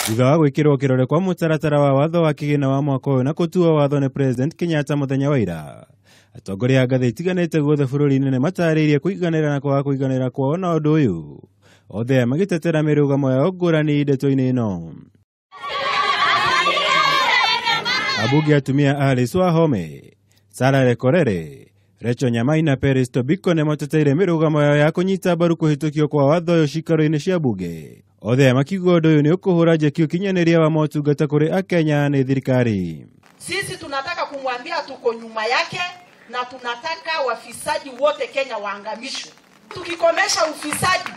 Thutha wa gwĩkĩrwo kĩrore kwa mũtaratara wa watho wa kĩgĩna wa mwaka ũyũ na kũtuo watho nĩ President Kenyatta mũthenya wa ira, atongoria a ngathĩ itiganĩte guothe bũrũri-inĩ nĩ matarĩirie kũiganĩra na kwaga kũiganĩra kwao na ũndũ ũyũ, othe magĩtetera mĩrũgamo yao ngũrani ndeto-inĩ ĩno. Abunge atumia Alice Wahome, Sarah Lekorere, Rachel Nyamai na Peris Tobiko nĩ mateteire mĩrũgamo yao ya kũnyita mbaru kũhĩtũkio kwa watho ũyũ ciikaro-inĩ cia bunge. Othe makiuga ũndũ ũyũ nĩ ũkũhũra njeki ũkinyanĩria wa motungata kũrĩ Akenya nĩ thirikari. Sisi tunataka kumwambia tuko nyuma yake na tunataka wafisadi wote Kenya waangamishwe. Tukikomesha ufisadi,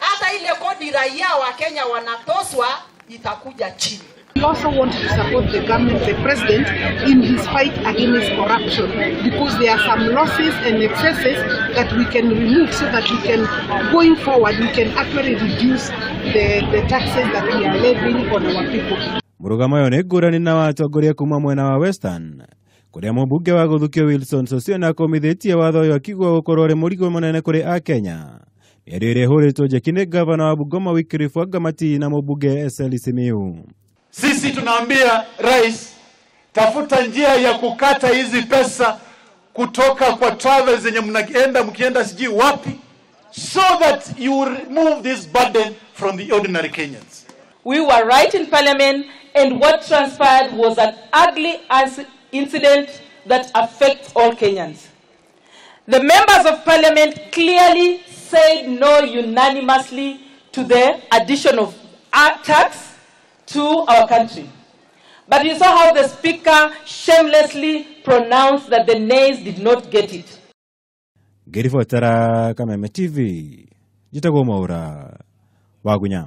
hata ile kodi raia wa Kenya wanatoswa itakuja chini. We also want to support the government, the president, in his fight against corruption, because there are some losses and excesses that we can remove so that we can, going forward, we can actually reduce the taxes that we are levying on our people. Mũrũgamo ũyũ nĩ ngũrani na wa atongoria kuma mwena wa Western, kũrĩa mũmbunge wa Gũthukio Wilson Sossion akũmithĩtie watho ũyũ akiuga gũkorwo ũrĩ mũrigo mũnene kũrĩ Akenya. Mĩario ĩrĩa ĩhũrĩtwo njeki nĩ gavana wa Bungoma Wycliffe Wangamati na mũmbunge Eseli Simiyu. Sisi tunaambia rais, tafuta njia ya kukata hizi pesa kutoka kwa travel zenye mnaenda mkienda sijui wapi, so that you remove this burden from the ordinary Kenyans. We were right in parliament, and what transpired was an ugly incident that affects all Kenyans. The members of parliament clearly said no unanimously to the addition of tax to our country. But you saw how the speaker shamelessly pronounced that the nays did not get it. Ngĩribotera Kameme TV, njĩtagwo Mwaura Wagunya.